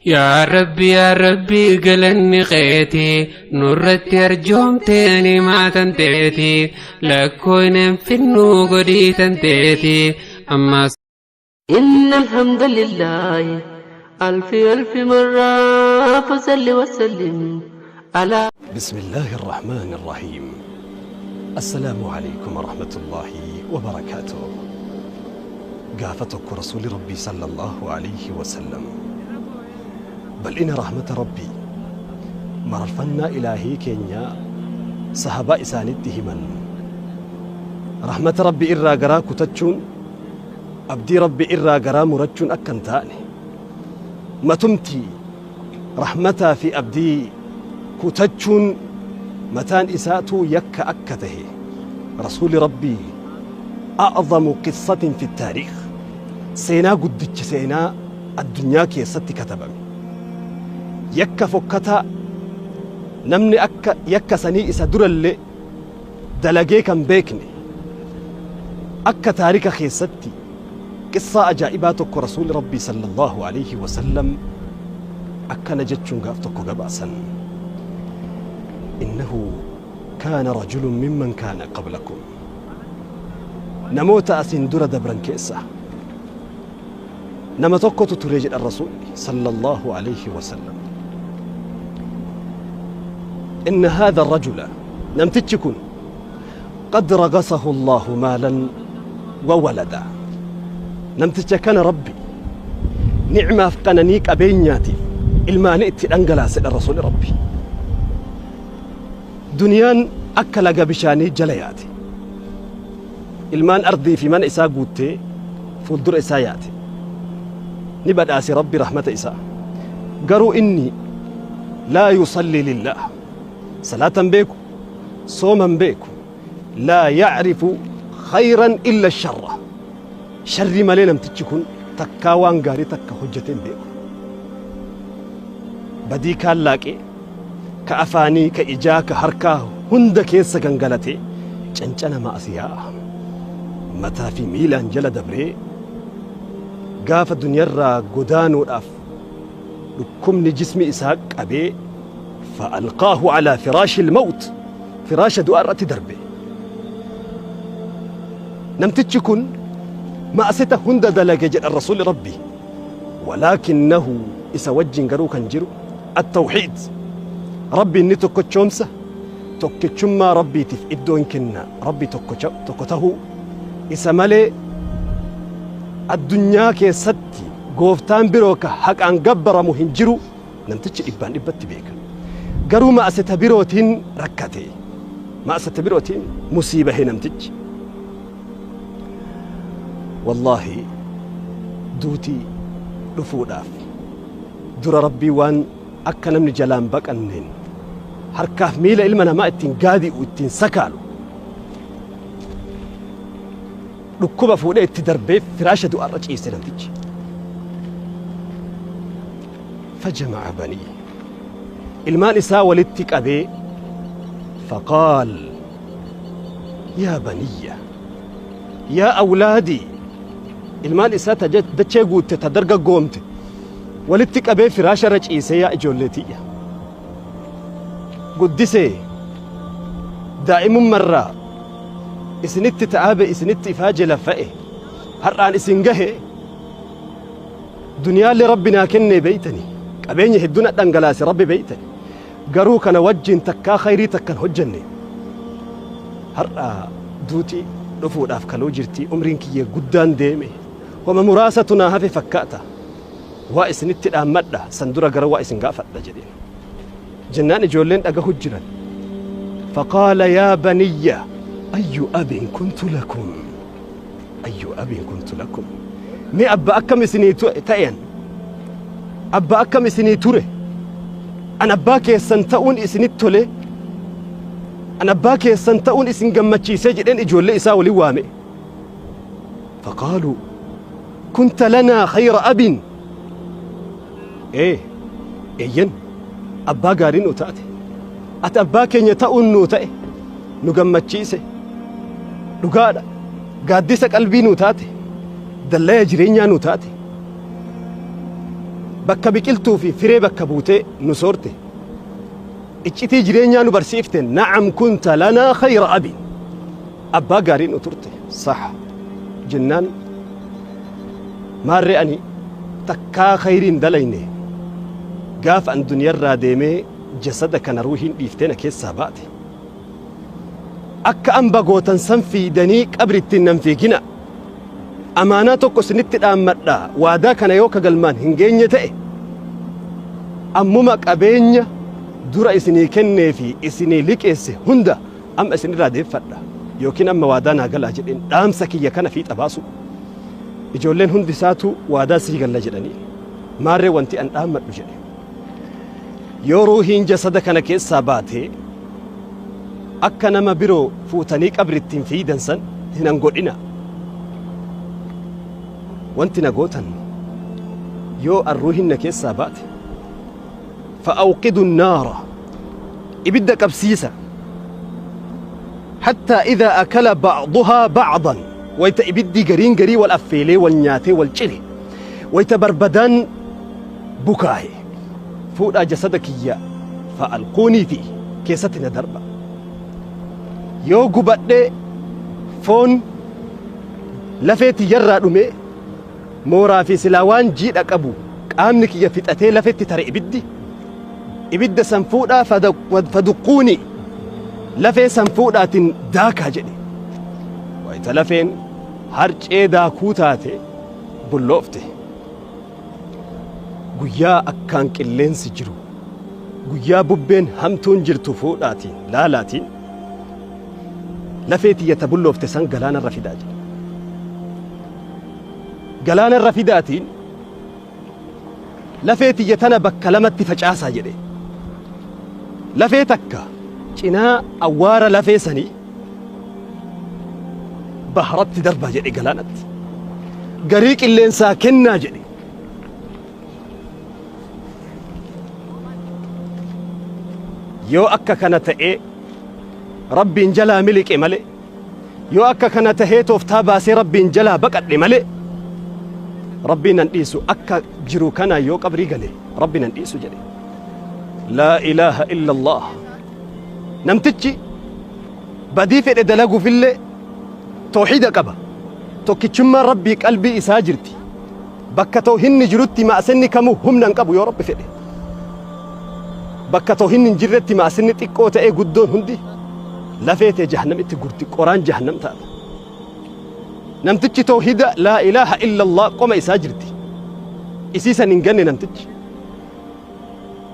Yaa Rabbi yaa Rabbi galanni keeti nurratti arjoomtee nimaa tanteeti lakkooynen finnuu godhii tanteeti ammas. إن الحمد لله ألف ألف مرة فصل وسلم على بسم الله الرحمن الرحيم. السلام عليكم ورحمة الله وبركاته. Gaafa tokko Rasuulli Rabbii sallallahu alayhi wasallam bal'ina rahmata Rabbii mararfannaa ilaahii keenyaa sahabaa isaanitti himan. Rahmata Rabbii irraa garaa kutachuun abdii Rabbii irraa garaa murachuun akka hin taane matumti rahmataa fi abdii kutachuun mataan isaatuu yakka akka tahe Rasuulli Rabbii a'zamu qissatin fi taariikh seenaa guddicha seenaa addunyaa keessatti katabame yakka fokkataa namni akka yakka sanii isa durallee dalagee kan beekne akka taarika keessatti qissaa ajaa'ibaa tokko Rasuulli Rabbii sallallahu alaihi wasallam akkana jechuun gaaf tokko gabaasan: innahu kaana rajulun mimman kaana qablakum, namoota asiin dura dabran keessa nama tokkotu ture jedhan Rasuulli sallallahu alaihi wasallam. Inna haadha rajula, namtichi kun, qad ragasahu Allahu maalan wa walada, namticha kana Rabbi ni'maaf qananii qabeenyaatiif ilmaanii itti dhangalaasedha Rasuulli Rabbi. Duniyaan akka laga bishaanii jala yaate, ilmaan ardii fi mana isaa guuttee fuuldura isaa yaate. Ni badhaase Rabbi rahmata isaa. Garuu inni laa yusalli lillaah, salaatan beeku, sooman beeku, laa ya'rifu khayran illa sharra, sharri malee namtichi kun takkaa waan gaarii takka hojjetee hin beeku. Badii kaan laaqee ka afaanii, ka ijaa, ka harkaa hunda keessa gangalatee cancana ma'asiyaa mataa fi miilaan jala dabree gaafa duniyarraa godaanuudhaaf dhukkubni jismi isaa qabee, fa'alqaahu alaa firaashil mawt, firaasha du'aa irratti darbe. Namtichi kun ma'asita hunda dalage jedhan Rasuulli Rabbii, walaakinnahu, isa wajjin garuu kan jiru at-tawhiid, Rabbiin ni tokkochoomsa, tokkichummaa Rabbiitiif iddoon kenna, Rabbi tokko tahuu isa malee addunyaa keessatti gooftaan biroo ka haqaan gabbaramu hin jiru namtichi dhibbaan dhibbatti beeka. Garuu ma'asita birootiin rakkate, ma'asita birootiin musiibahe namtichi. Wallaahi, duuti dhufuudhaaf dura Rabbii waan akka namni jalaan baqanneen harkaaf miila ilma namaa ittiin gaadi'u, ittiin sakaalu, dhukkuba fuudhee itti darbee firaasha du'aarra ciise namtichi. Fajama'a banii, ilmaan isaa walitti qabee, faqaal yaa baniyya, yaa awlaadii, ilmaan isaa ta dachee guutte, ta dargaggoomte walitti qabee firaasha irra ciisee, yaa ijoollee tiyya guddisee daa'imummarraa isinitti ta'aabe, isinitti ifaaje, laffa'e, har'aan isin gahe, duniyaallee Rabbi naa kennee beeytani, qabeenya hedduu na dhangalaase Rabbi beeytani, garuu kana wajjin takkaa khayrii takkan hojjenne. Har'a duuti dhufuudhaaf kaluu jirti, umriin kiyya guddaan deeme, homa muraasatu naa hafe fakkaata, waa isinitti dhaammadha, san dura gara waa isin gaafadha jedheen. Jennaan ijoolleen dhagahu jiran. Faqaala yaa baniyya, ayyu abin kuntu lakum, ayyu abin kuntu lakum, mee abba akkam isinii ta'en, abba akkam isinii ture? An abbaa keessan ta'uun isinitti tole, an abbaa keessan ta'uun isin gammachiisee jedheen ijoollee isaa waliin waame. Faqaaluu kunta lanaa khayra abin, ee eeyyan, abbaa gaarii nu taate, ati abbaa keenya ta'uun nuu ta'e nu gammachiise, dhugaadha, gaaddisa qalbii nu taate, dallaya jireenyaa nu taate. Bakka biqiltuu fi firee bakka buutee nu soorte. Iccitii jireenyaa nu barsiifte. Na'am, kunta lanaa khayra abin. Abbaa gaarii nu turte. Sah jennaan, maarree ani takkaa khayriin dalayne. Gaafa an duniyarraa deemee jasada kana ruuhiin dhiiftee na keessaa baate, akka an bagootan san fiidanii qabrittiin nan fiigina. Amaanaa tokko isinitti dhaammadha. Waadaa kana yoo kagalmaan hin geenye ta'e, ammuma qabeenya dura isinii kennee fi isinii liqeesse hunda amma isinirraa deeffadha, yookiin amma waadaa naa galaa jedheen dhaamsa kiyya kana fiixa baasu. Ijoolleen hundi isaatu waadaa sii galla jedhanii. Maarree wanti an dhaammadhu jedhe, yoo ruuhiin jasada kana keessaa baatee akka nama biroo fuutanii qabrittiin fiidan san hinan godhina. Wanti na gootan, yoo an ruuhiin na keessaa baate, فأوقدوا النار, ibidda qabsiisa, حتى إذا أكل بعضها بعضا, wayta ibiddi gariin garii wal affeelee, wal nyaatee, wal cire, wayta barbadaan bukaahe, fuudhaa jasada kiyya, فألقوني فيه, keessatti na darba. Yoo gubadhee foon lafee tiyyarraa dhume, mooraa fi silaa waan jiidha qabu qaamni kiyya fixatee lafetti tare, ibiddi ibidda san fuudhaa, فدقوني, lafee san fuudhaatiin daakaa jedhe. Wayita lafeen harcee daakuu taate, bulloofte, guyyaa akkaan qilleensi jiru, guyyaa bubbeen hamtuun jirtu, fuudhaatiin laalaatiin lafee tiyyata bulloofte san galaanarra fidaa jedhe. Galaanarra fidaatiin lafee tiyya tana bakka lamatti facaasaa jedhe. Lafee takka cinaa awwaara lafee sanii baharatti darbaa jedhe, galaanatti. Garii qilleensaa kennaa jedhe. Yoo akka kana ta'ee Rabbiin jalaa miliqe malee, yoo akka kana tahee tooftaa baasee Rabbiin jalaa baqadhe malee, Rabbiin nan dhiisu. Akka jiru kana yoo qabrii gale Rabbi nan dhiisu jedhe. لا إله إلا الله. Namtichi badii fedhe dalaguufillee toohida qaba. Tokkichummaan Rabbii qalbii isaa jirti. Bakka toohinni jirutti ma'asinni kamuu humna hin qabu yoo Rabbi fedhe. Bakka toohinni hin jirretti ma'asinni xiqqoo ta'ee guddoon hundi lafee ta'e jahannamitti gurti, qoraan jahannam taata. Namtichi toohida لا إله إلا الله qoma isaa jirti. Isii san hin ganne namtichi.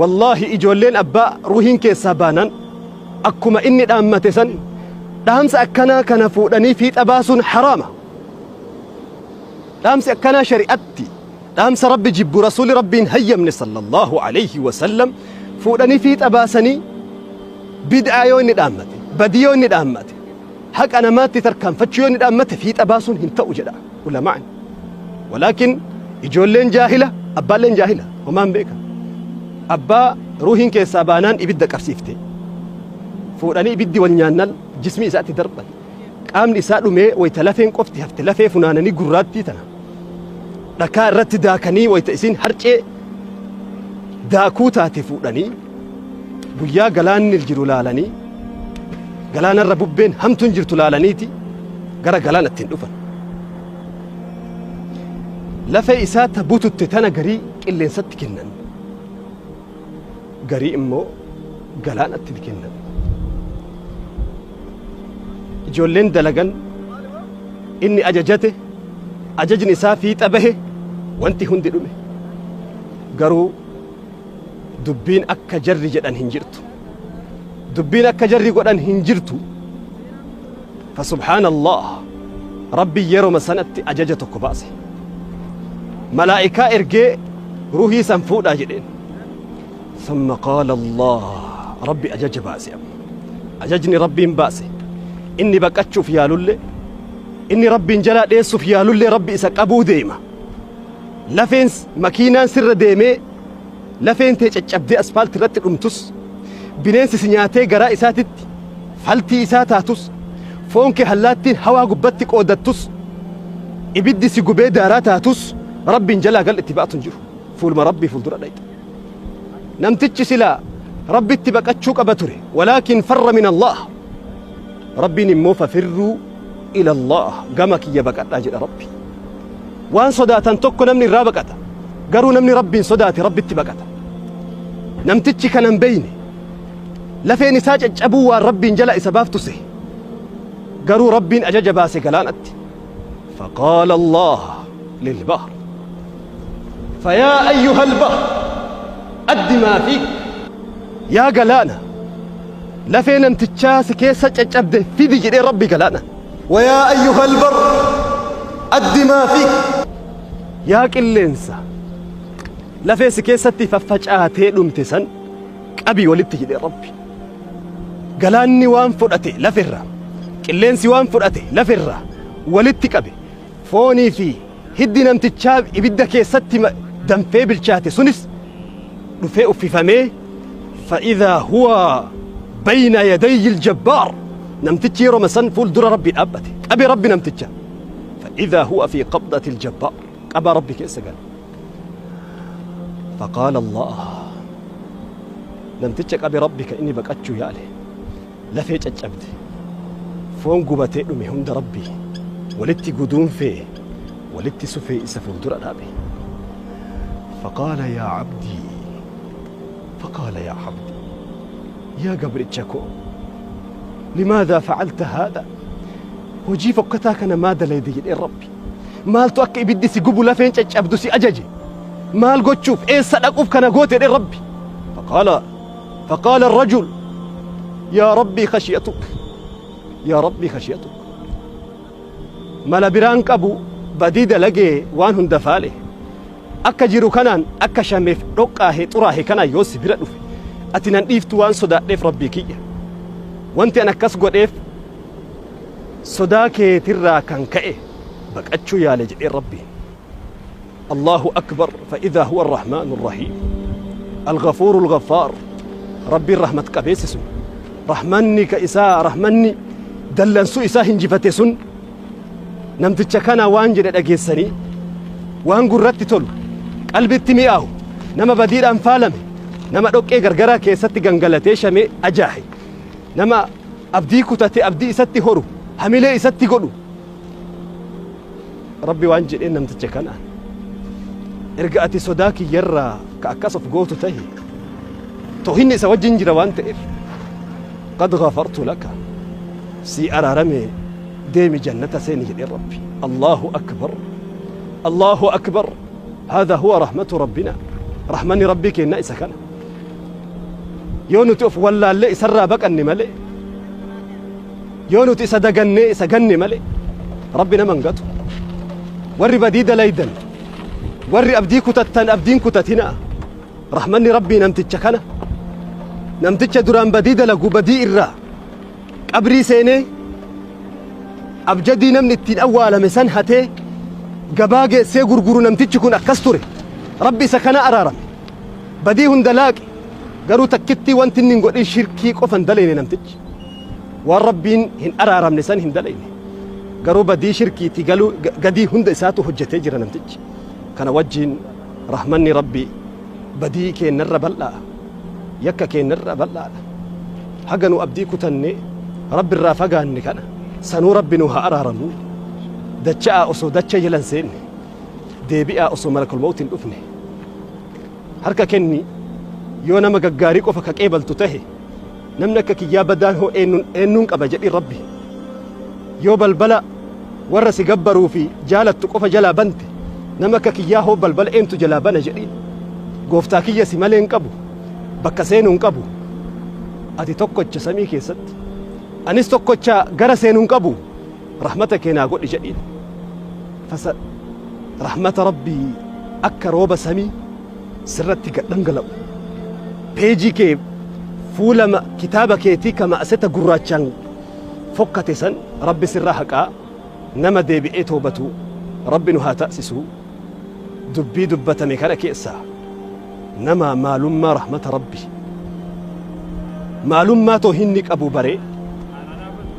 Wallaahi, ijoolleen abbaa ruuhiin keessaa baanaan akkuma inni dhaammate san dhaamsa akkanaa kana fuudhanii fiixa baasuun haraama. Dhaamsi akkanaa shari'atti dhaamsa Rabbi jibbu, Rasuuli Rabbiin hayyamne صلى الله عليه وسلم fuudhanii fiixa baasanii, bid'aa yoo inni dhaammate, badii yoo inni dhaammate, haqa namaatti tarkaanfachuu yoo inni dhaammate, fiixa baasuun hin ta'u jedha ulamaan. Walaakin ijoolleen jaahila, abbaalleen jaahila, homaan beekan. Abbaa ruuhiin keessaa baanaan ibidda qabsiifte. Fuudhanii ibiddi wal nyaannan jismi isaatti darban. Qaamni isaa dhumee wayita lafeen qofti hafte, lafee funaananii gurraattii tana dhakaa irratti daakanii, wayita isiin harcee daakuu taate fuudhanii, guyyaa galaanni jiru laalanii, galaanarra bubbeen hamtuun jirtu laalaniiti gara galaana ittiin dhufan. Lafee isaa ta bututte tana garii qilleensatti kennan. Garii immoo galaanatti kennan. Ijoolleen dalagan inni ajajate, ajajni isaa fiixa bahe, wanti hundi dhume. Garuu dubbiin akka jarri jedhan hin jirtu. Dubbiin akka jarri godhan hin jirtu. فسبحان الله, Rabbi yeroma sanatti ajaja tokko baase. Malaa'ikaa ergee ruuhii san fuudhaa jedheen. ثم قال الله, Rabbi ajaja baase amma. Ajajni Rabbiin baase. Inni baqachuuf yaalullee, inni Rabbiin jalaa dheessuuf yaalullee, Rabbi isa qabuu deema. Lafeen makiinaan sirra deemee lafeen tee caccabdee asfaaltii irratti dhumtus, bineensi si nyaatee garaa isaatitti faltii isaa taatus, foon kee hallaattiin hawaa gubbatti qoodattus, ibiddi si gubee daaraa taatus, Rabbiin jalaa gal itti baatu hin jiru. Fuulma Rabbii fuuldura dhayxa. Namtichi silaa Rabbitti baqachuu qaba ture, walaakin farra min Allah. Rabbiin immoo fafirruu ila Allah, gama kiyya baqadhaa jedha Rabbi. Waan sodaatan tokko namni irraa baqata, garuu namni Rabbiin sodaate Rabbitti baqata. Namtichi kana hin beeyne, lafeen isaa caccabuu waan Rabbiin jala isa baaftu sehe. Garuu Rabbiin ajaja baase galaanatti. Faqaala Allah lilbahr fayaa ayyuha albahr addi maa fiik, yaa galaana, lafee namtichaa si keessa caccabde fidi jedhee Rabbi galaana. Wayaa ayyuha albar addi maa fiik, yaa qilleensa, lafee si keessatti faffacaatee dhumte san qabi walitti jedhee Rabbi. Galaanni waan fudhate laferraa, qilleensi waan fudhate laferraa walitti qabe. Foonii fi hiddi namtichaa ibidda keessatti danfee bilchaate sunis dhufee uffifamee, fa'idhaa huwa bayna yadayyi aljabbaar, namtichi yeroma san fuuldura Rabbi dhaabbate. Qabe Rabbi namticha. Fa'idhaa huwa fi qabdati aljabbaar, qabaa Rabbi keessa gale. Faqaala Allah, namticha qabe Rabbi ka inni baqachuu yaale, lafee caccabde, foon gubatee dhume hunda Rabbi walitti guduunfee, walitti sufee isa fuuldura dhaabe. Faqaala yaa abdii, faqaala yaa abdii, yaa gabricha koo, limaadhaa facalta haadha, hojii fokkataa kana maa dalayde jedheen Rabbi. Maaltu akka ibiddi si gubu, lafeen caccabdu si ajaje? Maal gochuuf, eessa dhaquuf kana goote jedheen Rabbi. Faqaala arrajul yaa Rabbii khashiyatuk, yaa Rabbii khashiyatuk. Mala biraan qabu, badii dalagee waan hunda faale, akka jiru kanaan, akka shameef dhoqqaahe xuraahe kanaan yoo si bira dhufe ati nan dhiiftu waan sodaadheef, Rabbii kiyya, wanti an akkas godheef sodaa keetirraa kan ka'e baqachuu yaale jedheen Rabbiin. Allahu akbar, fa'idhaa huwa arrahmaanu arrahiim alghafuuru alghaffaar. Rabbiin rahmat qabeessi sun, rahmanni ka isaa, rahmanni dallansuu isaa hinjifate sun namticha kana waan jedhe dhageessanii? Waan gurratti tolu, qalbitti mi'aahu, nama badiidhaan faalame, nama dhoqqee gargaraa keessatti gangalatee shamee ajaahe, nama abdii kutate abdii isatti horu, hamilee isatti godhu. Rabbi waan jedheen namticha kanaan: erga ati sodaa kiyyarraa ka akkas of gootu tahe, toohinni isa wajjin jira waan ta'eef, qad ghafartu laka, sii araarame, deemi jannata seeni jedheen Rabbi. Allahu akbar, Allahu akbar. Haadha huwa rahmatu rabbina, rahmanni Rabbii keenna isa kana. Yoo nuti of wallaallee isarraa baqanne malee, yoo nuti isa dagannee isa ganne malee, Rabbi nama hin gatu. Warri badii dalaydan, warri abdii kutattan, abdiin kutatinaa. Rahmanni Rabbii namticha kana, namticha duraan badii dalagu, badii irraa qabrii seenee abjadii namni ittiin awwaalame san hatee gabaa geessee gurguru, namtichi kun akkas ture. Rabbi isa kana araarame, badii hunda laaqe. Garuu takkittii wanti inni hin godhin, shirkii qofa hin dalayne. Namtichi waan Rabbiin hin araaramne san hin dalayne, garuu badii shirkiitii galuu gadii hunda isaatu hojjetee jira namtichi. Kana wajjiin rahmanni Rabbii badii keennarra bal'aa, yakka keennarra bal'aadha. Haga nu abdii kutanne Rabbi irraa fagaanne kana sanuu Rabbi nu haa araaramu. Dacha'aa osoo dacha jala hin seenne, deebi'aa osoo malakul mawti hin dhufne. Harka kenni. Yoo nama gaggaarii qofa ka qeebaltu tahe, namni akka kiyyaa badaan hoo eennuun qaba jedhiin Rabbi. Yoo balbala warra si gabbaruu fi jaalattu qofa jalaa bante, nama akka kiyyaa hoo balbala eentu jalaa bana jedhiin. Gooftaa kiyya, si malee hin qabu, bakka seenuu hin qabu. Ati tokkocha samii keessatti, anis tokkocha gara seenuu hin qabu, rahmata kee naa godhi jedhiin. Fasa rahmata Rabbii akka rooba samii sirratti gad dhangala'u, peejii kee, fuula kitaaba keetii ka ma'aseta gurraachaan fokkate san Rabbi sirraa haqaa. Nama deebi'ee toobatu Rabbi nu haa taasisu. Dubbii dubbatame kana keessaa nama maalummaa rahmata Rabbi, maalummaa toohinni qabu baree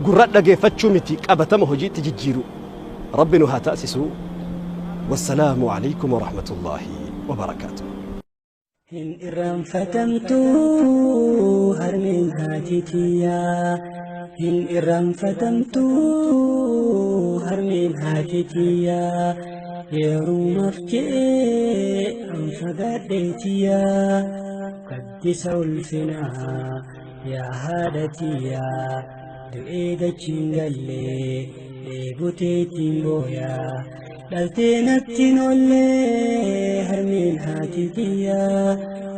gurra dhageeffachuu miti qabatama hojiitti jijjiiru Rabbi nu haa taasisu. Wassalaamu alaikum warahmatullaahi wabarakaatuh. Hin irraanfatamtu harmeen haati tiyyaa. Hin irraanfatamtu harmeen haati tiyyaa. Yerumaaf je'ee an fagaadhee tiyyaa. Gaddisa ulfinaa yaa haadha tiyyaa. Du'ee dachiin gallee dheebuteetiin booyaa. Dhaltee natti hin oollee harmeen haati tiyyaa.